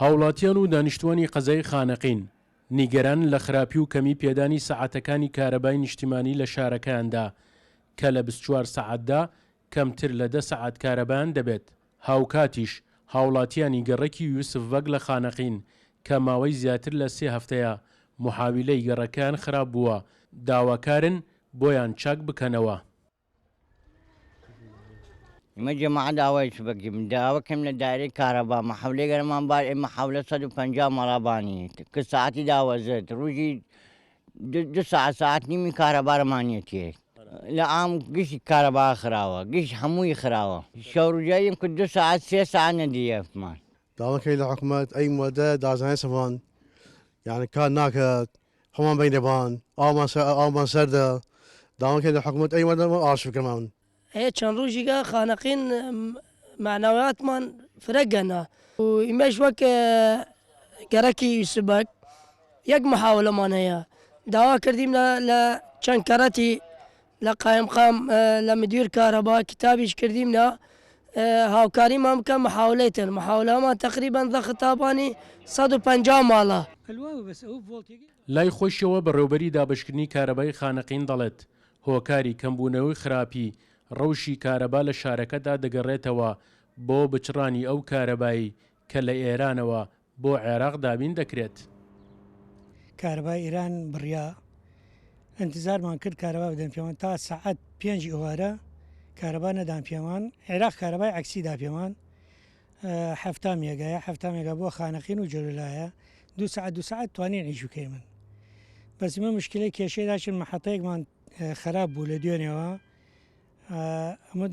هاوڵاتیان و دانیشتوانی قەزای خانەقین نیگەرانن لە خراپی و کەمی پێدانی سەعاتەکانی کارەبای نیشتیمانی لە شارەکەیاندا کە لە 24 سەعاتدا کەمتر لە دە سەعات کارەبایان دەبێت، هاوکاتیش هاوڵاتیانی گەڕەکی یوسف بەگ لە خانەقین کە ماوەی زیاتر لە سێ هەفتەیە محاویلەی گەڕەکەیان خراپ بووە داواکارن بۆیان چاک بکەنەوە. ئمە جەماعە داوای چ بکیم داوە کەم لە دایرەی کارەبا مەحەولەی گەرمان بار ئێ مەحەولە 150 مەرابانی ک ساعەتی داوەزت ڕووژی دو ساعەت ساعەت نیمی کارەبارمان نیە تێ لە عام گشت کارەبا خراوە گشت هەمووی خراوە شەوڕجاییم ک دو ساعەت سێ ساعەت نەدیەفمان. داواکەی لە حکومەت ئەی مۆدە دازانێ سەفان یعنی کار ناکات خۆمان بینە بان ئاومان ئاومان سەردە داواکەی لە حکومەت ئەی مۆدە ئاش بکەمان. ئێ چەن ڕووژیگە خانەقین مەعنەویاتمان فرە گەنە و ئیمەش وەک گەڕەکی یوسفبەگ یەک محاولەمان هەیە داوا کردیم لە چەند کەڕەتی لە قایمقام لە مدیر کارەبا کتابیش کردیمنە هاوکاریمان بکە محاولەی تر محاولەمان تەقریبەن ضخ تابانی 150 ماڵە. لای خۆیشیەوە بەڕێوبەری دابەشکردنی کارەبای خانەقین دەڵێت، هۆکاری کەمبوونەوەی خراپی ڕەوشی کارەبا لە شارەکەدا دەگەڕێتەوە بۆ بچڕانی ئەو کارەبایەی کە لە ئێرانەوە بۆ عێراق دابین دەکرێت. کارەبای ئێران بڕیا، ئینتزارمان کرد کارەبا بدەن پێمان تا سەعات پێنج ئێوارە کارەبا نەدان پێمان، عێراق کارەبای عەکسی دا پێمان 70 مێگایە، 70 مێگا بۆ خانەقین و جەلولایە، دوو سەعات دوو سەعات توانین ئیش بکەیمن. بەس ئیمە مشکلەی کێشەی داشتین مەحەتەیەکمان خراپ بوو لە دوێنێوە ئەمە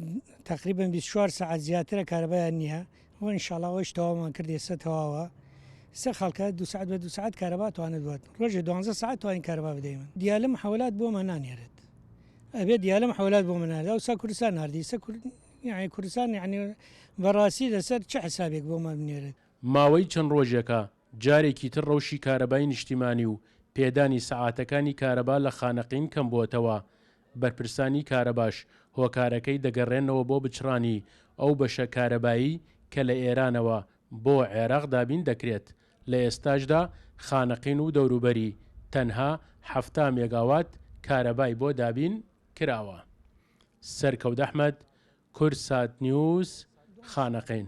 تقریبا 24 ساعت زیاترە کارەبایان نییە و ئینشاڵا ئەوەیش تەواومان کرد ئێستا تەواوە سێ خەڵکە دو ساعت بە دو ساعت کارەبا توانێت بات ڕۆژێ دوانزە ساعت توانین کارەبا بدەیمن دیالە محەولات بۆمان نانێرێت ئەبێ دیالە محەولات بۆ من نارد ئەوسا کوردستان ناردی سە کورد یعنی کوردستان یعنی بەڕاستی لەسەر چ حسابێک بۆمان بنێرێت ماوەی چەند ڕۆژێکە جارێکی تر ڕەوشی کارەبای نیشتیمانی و پێدانی سەعاتەکانی کارەبا لە خانەقین کەمبووەتەوە، بەرپرسانی کارەباش هۆکارەکەی دەگەڕێننەوە بۆ بچڕانی ئەو بەشە کارەبایی کە لە ئێرانەوە بۆ عێراق دابین دەکرێت، لە ئێستاشدا خانەقین و دەوروبەری تەنها 70 مێگاوات کارەبای بۆ دابین کراوە. سەرکەوت ئەحمەد، کوردسات نیوز، خانەقین.